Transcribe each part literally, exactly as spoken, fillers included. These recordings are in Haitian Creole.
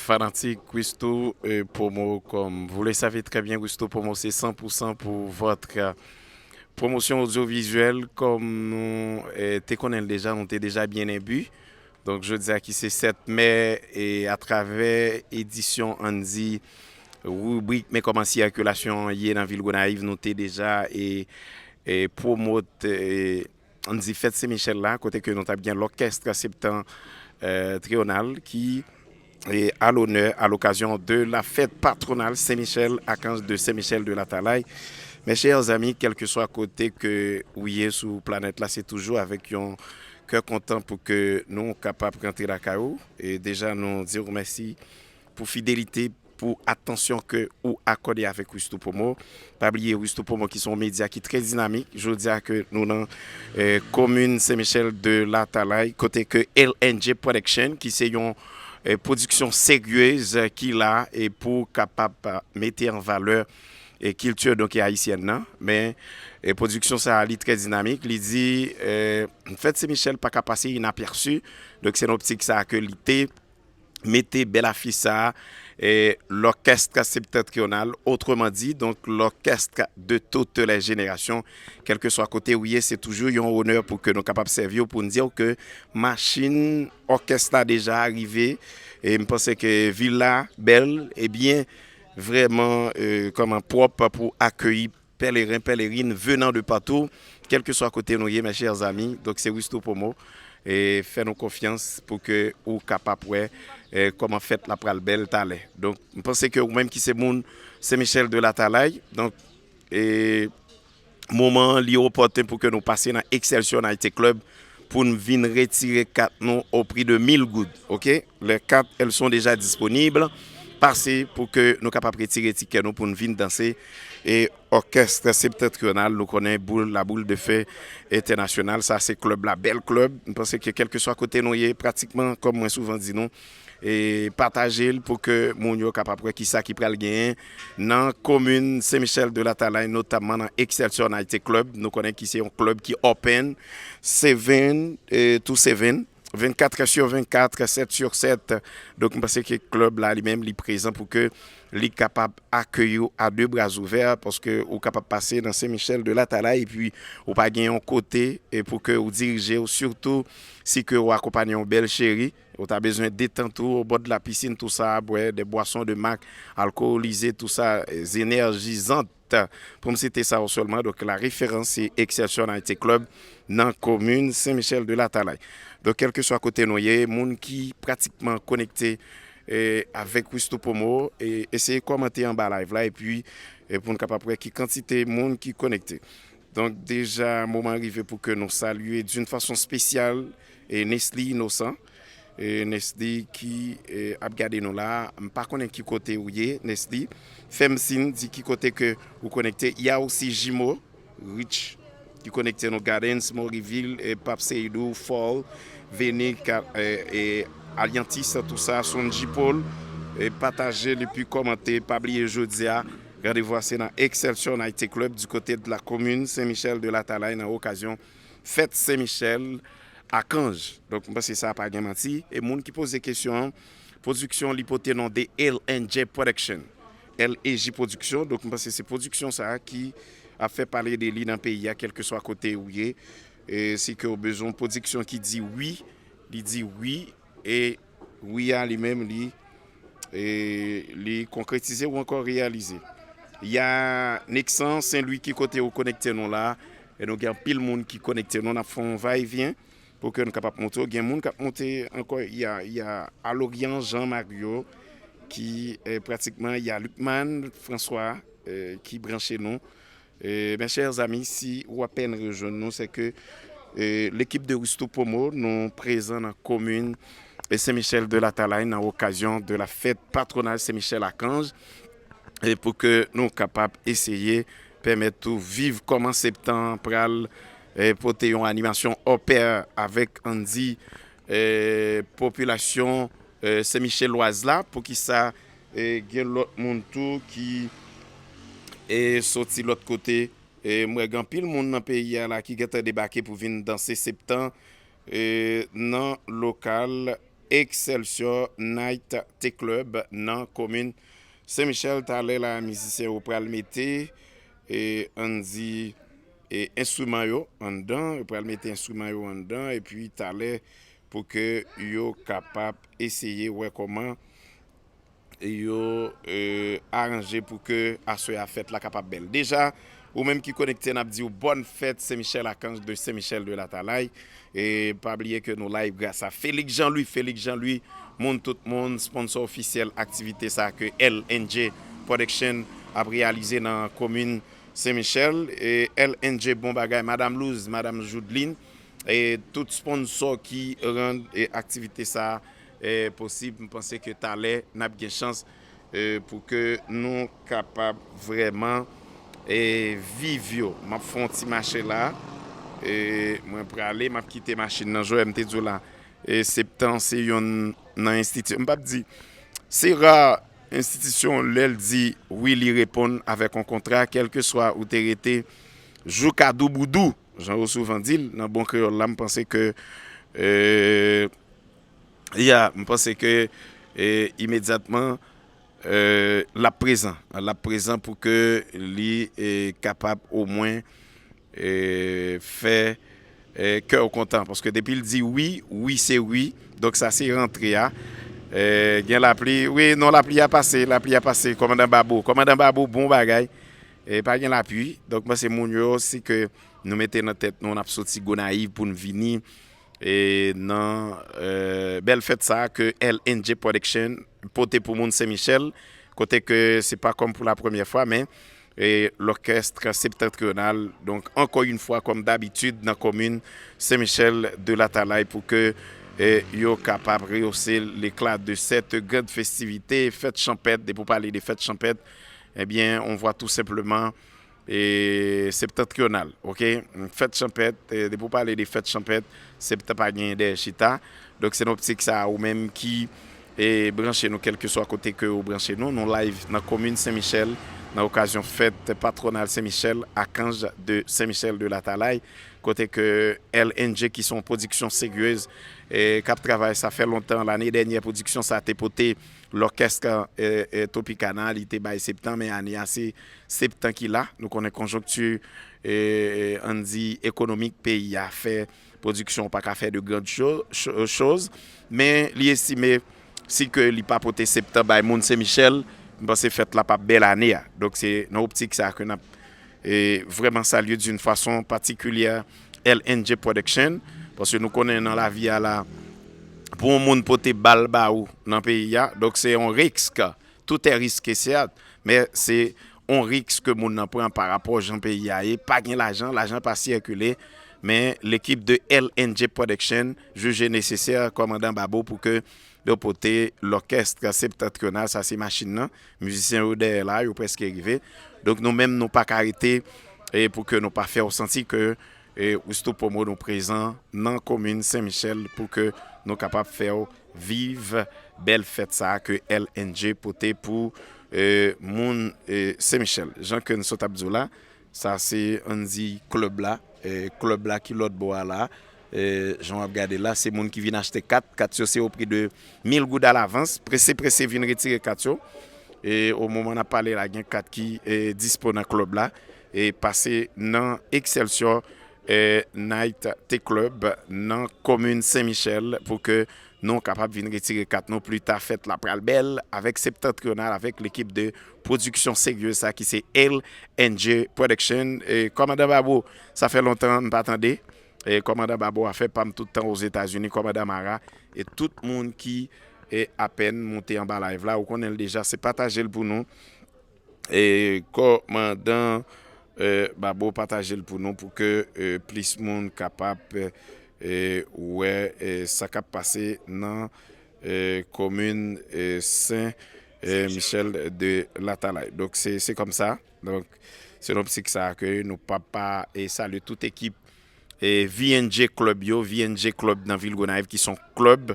Fanatik Wisto, euh, Promo, comme vous le savez très bien, Wisto Promo, c'est cent pour cent pour votre, euh, promotion audiovisuelle. Comme nou, euh, te konnen l deja, nou te deja byen enbi. Donk, jodi a ki se sèt mè, e atravè edisyon, ann di, ribrik Men kòman sikilasyon an ye nan vil Gonayiv, nou te deja e, e pwomot, e, ann di, fèt Sen Michèl la, kote ke nou t ap gen lòkèst septan, euh, triyonal ki e à l'honneur à l'occasion de la fête patronale Saint-Michel Archange de Saint-Michel de l'Atalay. Mes chers amis, kèlkeswa kote ke ou ye sou planèt la, se toujou avèk yon kè kontan pou ke nou kapab rantre lakay ou. E deja, nou di w mèsi pou fidelite, pou atansyon ke ou akòde avèk Wisto Promo. Pa bliye Wisto Promo ki se yon medya ki trè dinamik. Jodi a ke nou nan, eh, komin Sen Michèl de Latalay, kote ke L N J Production, ki se yon, eh, pwodiksyon seryez, eh, ki la e pou kapab, eh, mete an valè e kilti, donk, e ayisyèn nan. Men, e pwodiksyon sa a, li trè dinamik. Li di, eh, fèt Sen Michèl pa ka pase inapèsi. Donk, se nan optik sa a ke li te mete bèl afich sa a, eh, l'orchestre septentrional, autrement dit, donc l'orchestre de toutes les générations. Kèlkeswa kote ou ye, se toujou yon onè pou ke nou kapab sèvi w pou n di w ke machin òkès la deja rive. E m panse ke vil la bèl, e byen, vrèman, eh, kòman, pwòp pou akeyi pèleren, pèlerin venan de patou, kèlkeswa kote nou ye, mes chers amis. Donk, se Wisto Promo. E fè nou konfyans pou ke ou kapab wè, eh, kòman fèt la pral bèl talè. Donk, m panse ke ou menm ki se moun Sen Michèl de Latalay, donk, e moman an, li opòten pou ke nou pase nan Excelsior Night Club pou n vin retire kat nou au prix de mille goud, ok? Les cartes, elles sont déjà disponibles. Pase pou ke nou kapab retire tikè nou pou n vin danse. E òkès septentrional, nou konnen boul, la boule de feu internationale, sa se klèb la, bèl klèb. M panse ke kèlkeswa kote nou ye, pratikman, kòm mwen souvan di nou, e pataje l pou ke moun yo kapab wè kisa ki pral genyen nan komin Sen Michèl de Latalay, notamman nan Excelsior Night Club. Nou konnen ki se yon klèb ki open seven, eh, to seven, vennkat sur vennkat, sèt sur sèt. Donk, m panse ke klèb la, li menm, li prezan pou ke li kapab akeyi w a de bra ouvè, paske ou kapab pase nan Sen Michèl de Latalay, epi ou pa gen yon kote, e pou ke ou dirije w, sitou si ke ou akonpanye yon bèl cheri, ou ta bezwen detant ou, au bord de la piscine, tou sa, bwè de bwason de mak alkolize, tou sa, eh, enèjizant. Pou m site sa yo sèlman, donk, la référence, se Excelsior Night Club nan komin Sen Michèl de Latalay. Donk, kèlkeswa kote nou ye, moun ki pratikman konekte, eh, avèk Wisto Promo, e eseye kòmante anba live la, epi, eh, pou n kapab wè ki kantite moun ki konekte. Donk, deja, moman rive pou ke nou salye d'une façon spéciale, eh, Nesly Innocent. Eh, Nesly ki, eh, ap gade nou la. M pa konnen ki kote ou ye, Nesly. Fè m siy, di ki kote ke ou konekte. Il y a aussi Jimo, Rich, ki konekte nou. Gardens, Mauryville, eh, Pap Seydou, Fall, Veni, Ka-, eh, eh, Aliantis, tou sa, Sonji Paul, eh, pataje l epi kòmante. Pa bliye jodi a, randevou a se nan Excelsior Night Club du côté de la commune Saint-Michel de Latalay nan okazyon fèt Sen Michèl Akanj. Donk, m panse sa pa gen manti. E moun ki poze kesyon an, pwodiksyon li pote non de L N J Production. L E J Production. Donk, m panse se pwodiksyon sa a ki ap fè pale de li nan peyi a, kèlkeswa kote ou ye. E si ke ou bezwen pwodiksyon ki di wi, li di wi. E wi a li menm, li, e li konkretize ou ankò reyalize. Y a Nexan Sen Lwi ki kote ou konekte nou la. E nou gen anpil moun ki konekte nou. N ap fè yon va e vyen pou ke nou kapab monte. Gen moun k ap monte ankò. Y a, y a Alorian Jean Mario ki, eh, pratikman, y a Lucman François, eh, ki branche nou. Eh, mes chers amis, si ou apèn rejwenn nou, se ke, eh, l'équipe de Wisto Promo, nou prezan nan komin, eh, Sen Michèl de Latalay nan okazyon de la fête patronale Sen Michèl Akanj, e pou ke nou kapab eseye pèmèt ou viv kòman septan pral, eh, pote yon animasyon opè avèk, ann di, eh, popilasyon, eh, Sen Michèlwaz la. Poukisa, eh, gen lòt moun tou ki, eh, soti lòt kote? Eh, m wè gen anpil moun nan peyi a la ki gentan debake pou vin danse septan, eh, nan lokal Excelsior Night T Club nan komin Sen Michèl. Talè la, mizisyen yo pral mete, e, ann di, e, enstriman yo anndan, yo pral mete enstriman yo anndan, epi talè pou ke yo kapab eseye wè kòman yo, e, aranje pou ke aswè a fèt la kapab bèl. Deja, ou menm ki konekte, n ap di w bòn fèt Sen Michèl, Akanj de Sen Michèl de Latalay. E pa bliye ke nou live gras a Felix Jean-Louis. Felix Jean-Louis, moun tout moun, sponsò ofisyèl aktivite sa ke L N J Production ap reyalize nan komin Sen Michèl. E L N J bon bagay, Madam Louz, Madam Joudeline, e tout sponsò ki rann, e, aktivite sa, e, posib. M panse ke talè n ap gen chans, e, pou ke nou kapab vrèman, e, viv yo. M ap fè yon ti mache la. E, mwen prale, m ap kite machin nan. Jwè, m te di w la, e, Septan se youn nan enstiti-, m p ap di, se ra enstitisyon lè l di wi, li reponn avèk yon kontra, kèlkeswa ou te rete jou ka douboudou, jan yo souvan di l nan bon kreyòl la, m panse ke, e, ya, m panse ke, e, imedyatman, e, l ap prezan. L ap prezan pou ke li, e, kapab omwen, e, fè, e, kè w kontan. Paske depi l di wi, wi se wi. Donk sa se rantre a. E, gen lapli. Wi, non, lapli a pase, lapli a pase. Kòmandan Babo. Kòmandan Babo, bon bagay. E, pa gen lapli. Donk mwen se moun yo, si ke nou mete nan tèt nou, n ap soti Gonayiv pou n vini, e, nan, e, bèl fèt sa a ke L N J Production pote pou moun Sen Michèl, kote ke se pa kòm pou la premyè fwa, men, e, lòkès Septentrional, donk, ankò yon fwa, kòm dabitid, nan komin Sen Michèl de Latalay pou ke, e, yo kapab rehaussé l'éclat de cette grande festivité, fèt chanpèt. Depi w pale de fèt chanpèt, ebyen, on voit tout simplement e, Septentrional, oke? Fèt chanpèt, e, depi w pale de fèt chanpèt, Septan pa genyen dèyè chita. Donk, se nan optik sa a, ou menm ki, e, branche nou, kèlkeswa kote ke ou branche nou, nou live nan komin Sen Michèl, nan okazyon fèt patwonal Sen Michèl, Akanj de Sen Michèl de Latalay, kote ke L N J, ki se yon pwodiksyon seryez, e, k ap travay, sa fè lontan, lane dènyè, pwodiksyon sa a te pote lòkès, e, e, Tropicana, li te bay Septan, men ane a, se Septan ki la. Nou konnen konjonkti, e, e, ann di, ekonomik peyi a fè pwodiksyon pa ka fè de grandes cho-, cho-, choz, men li estime si ke li pa pote Septan bay moun Sen Michèl, m panse fèt la p ap bèl ane a. Donk, se nan optik sa a ke n ap, e, vrèman salye d'une façon particulière L N J Production, paske nou konnen nan lavi a la, pou yon moun pote bal ba ou nan peyi a, donk se yon risk. Tout est risqué, certes, men se yon risk ke moun nan pran pa rapò jan peyi a ye. Pa gen lajan, lajan pa sikile, men lekip de L N J Production jije nesesè, kòmandan Babo, pou ke yo pote lòkès Septentrional, sa se machin nan, mizisyen yo dèyè la, yo prèske rive. Donk nou menm, nou pa ka rete, e pou ke nou pa fè w santi ke, e Wistou Pwomo, nou prezan nan komin Sen Michèl pou ke nou kapab fè w viv bèl fèt sa a ke L N J pote pou, e, moun, e, Sen Michèl. Jan ke n sot ap di w la, sa se, ann di, klèb la. E, klèb la ki lòt bò a la. E, jan w ap gade la, se moun ki vin achte kat. Kat yo se o pri de mil goud alavans. Prese, prese vin retire kat yo. E, o moman n ap pale la, gen kat ki, e, dispo nan klèb la. E, pase nan Excelsior, e, Night T Club nan komin Sen Michèl pou ke nou kapab vin retire kat nou pli ta. Fèt la pral bèl avèk Septentrional, avèk lekip de pwodiksyon serye sa ki se L N J Production. E, kòmandan Babo, sa fè lontan m pa tande. E, kòmandan Babo, afè pa m tout tan Ozetazini, kòmandan Mara, e tout moun ki, e, apèn monte anba live la, ou konnen l deja, se pataje l pou nou. E, kòmandan, e, Babo, pataje l pou nou pou ke, e, plis moun kapab, e, wè, e, sa k ap pase nan, e, komin, e, Sen, e, Michèl de Latalay. Donk, se, se kòmsa. Donk, se nan optik sa a ke nou pa, pa, e, salye tout ekip, e, V N J Club yo, V N J Club nan vil Gonayiv, ki se yon klèb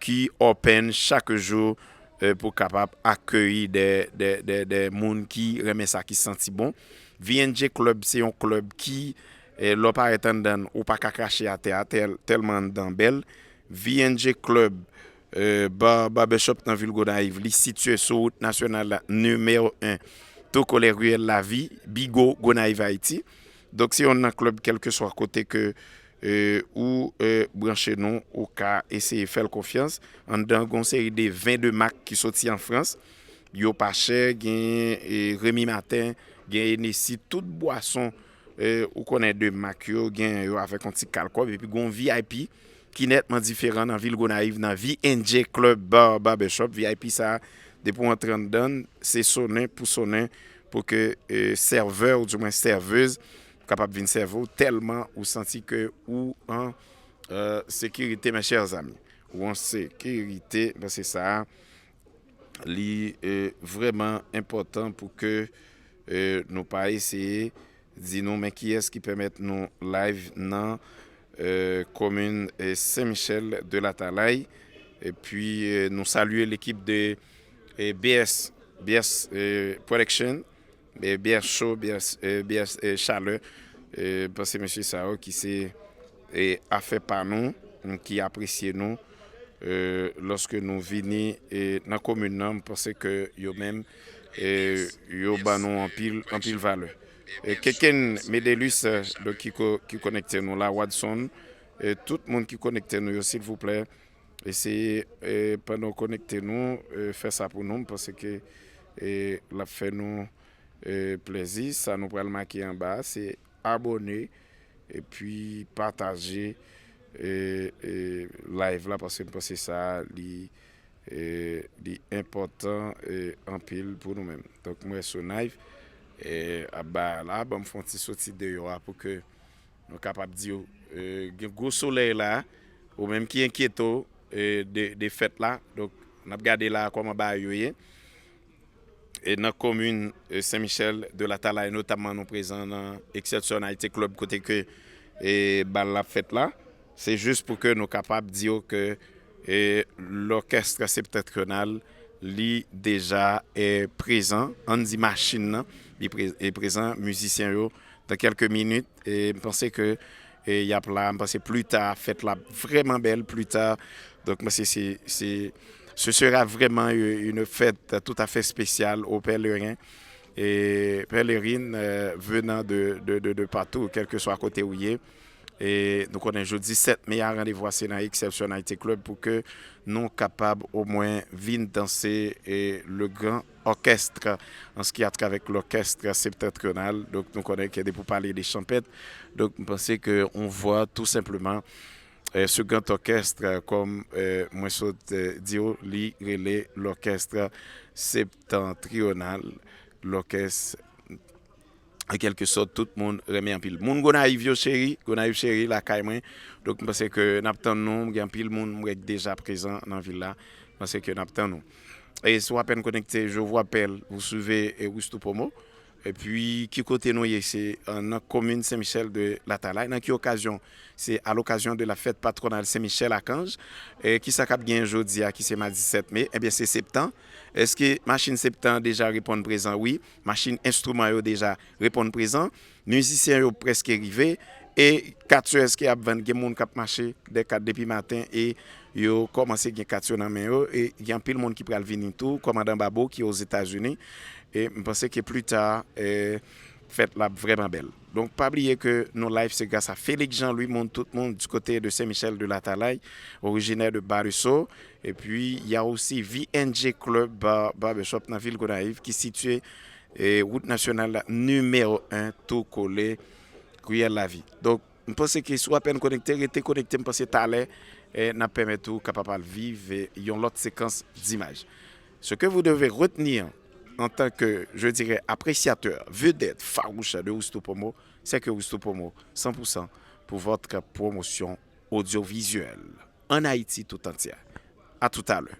ki open chak jou, e, pou kapab akeyi de, de, de, de moun ki renmen sa, ki santi bon. V N J Club se yon klèb ki, e, lè w parèt anndan l, ou pa ka krache atè a, tèl-, tèlman anndan bèl. V N J Club, eh, Bar Barbershop nan vil Gonayiv. Li sitiye sou wout nasyonal la, nimewo en, tou kole riyèl Lavi, Bigo, Gonayiv, Ayiti. Donk, se yonn nan klèb, kèlkeswa kote ke, eh, ou, eh, branche nou, ou ka eseye fè l konfyans. Anndan, gen yon seri de ven de mak ki soti an Frans. Yo pa chè, gen, eh, Remi Maten, gen Enesi, tout bwason, eh, ou konnen de mak yo, gen yo avèk yon ti kal kòb, epi gen yon V I P ki nètman diferan nan vil Gonayiv, nan V and J Club Bar Barbershop. V I P sa, depi w antre anndan, se sonnen pou sonnen pou ke, eh, sèvè ou di mwen sèvez kapab vin sèvi w tèlman ou santi ke ou an, eh, sekirite, mes chers amis. Ou an sekirite, paske sa, li, eh, vrèman enpòtan pou ke, eh, nou pa eseye di nou, men kiyès ki pèmèt nou live nan, eh, komin, eh, Sen Michèl de Latalay. Epi, eh, nou salye lekip de, eh, B S, B S, eh, Production, eh, B S Show, B S, eh, B S, eh, Chalè, eh, paske mesye sa yo ki se, eh, afè pa nou, ki apresye nou, eh, lòske nou vini, eh, nan komin nan, m panse ke yo menm, eh, yo ban nou anpil, anpil valè. Eh, Keken Medelus, eh, donk, ki ko-, ki konekte nou la, Wadson, eh, tout moun ki konekte nou yo, silvouplè, eseye, eh, pandan w konekte nou, eh, fè sa pou nou, m panse ke, eh, l ap fè nou, eh, plèzi. Sa nou pral make anba a, se abòne, epi pataje, eh, eh, live la, paske m panse sa, li, eh, li enpòtan, eh, anpil pou nou menm. Donk, mwen sou live, eh, ap ba la, ban m fè yon ti soti deyò a pou ke nou kapab di w, eh, gen gwo solèy la, ou menm ki enkyete w, eh, de, de fèt la. Donk, n ap gade la kòman bagay yo ye. E nan komin, eh, Sen Michèl de Latalay, notamman nou prezan nan Exception Haiti Club, kote ke, eh, bal la ap fèt la. Se jis pou ke nou kapab di w ke, eh, lòkès septentrional, li deja, eh, prezan. Ann di machin nan, li pre-, eh, prezan, mizisyen yo, dan kèlke minit, e m panse ke, eh, y ap la, m panse pli ta, fèt la vrèman bèl, pli ta. Donk, m panse se, se, ce sera vraiment une fête tout à fait spéciale aux pèlerins et pèlerines, euh, venant de, de, de, de partout, kèlkeswa kote ou ye. E nou konnen jodi sèt me a, randevou a se nan Exception Haiti Club pou ke nou kapab omwen vin danse, e, le grand orchestre, en ce qui a trait avec l'orchestre septentrional. Donk, nou konnen ke depi w pale de chanpèt, donk, m panse ke on voit tout simplement, eh, ce grand orchestre, eh, kòm, eh, mwen sot, eh, di w, li rele l'orchestre septentrional, lòkès an kèlke sòt, tout moun renmen anpil. Moun Gonayiv yo cheri, Gonayiv cheri, lakay mwen. Donk, m panse ke n ap tann nou. Gen anpil moun m wè k deja prezan nan vil la. M panse ke n ap tann nou. E si w apèn konekte, je vous rappelle, vous suivez, eh, Wistou Promo. Epi, ki kote nou ye? Se, eh, nan komin Sen Michèl de Latalay. Nan ki okazyon? Se à l'occasion de la fête patronale Saint Michel Archange. Eh, kisa k ap genyen jodi a, ki se madi sèt me? Ebyen, se Septan. Èske machin Septan deja reponn prezan? Wi. Machin enstriman yo deja reponn prezan. Mizisyen yo prèske rive. E kat yo èske ap vann? Gen moun k ap mache de kat depi maten e yo kòmanse gen kat yo nan men yo. E gen anpil moun ki pral vini tou. Kòmandan Babo ki Ozetazini. E m panse ke pli ta, eh, fèt la ap vrèman bèl. Donk, pa bliye ke nou live, se gras a Félix Jean Louis Moun, tout moun, du côté de Saint Michel de Latalay, originaire de Barisseau. Epi, y a aussi V and J Club Bar Barbershop nan vil Gonayiv ki sitiye, eh, wout nasyonal la, nimewo en, tou kole, Riyèl Lavi. Donk, m panse ke si w apèn konekte, rete konekte, m panse talè, eh, n ap pèmèt ou kapab al viv, eh, yon lòt sekans dimaj. Ce que vous devez retenir en tant que, je dirais, appréciateur, vedette farouche de Wistou Promo, c'est que Wistou Promo, cent pour cent pour votre promotion audiovisuelle en Haïti tout entière. À tout à l'heure.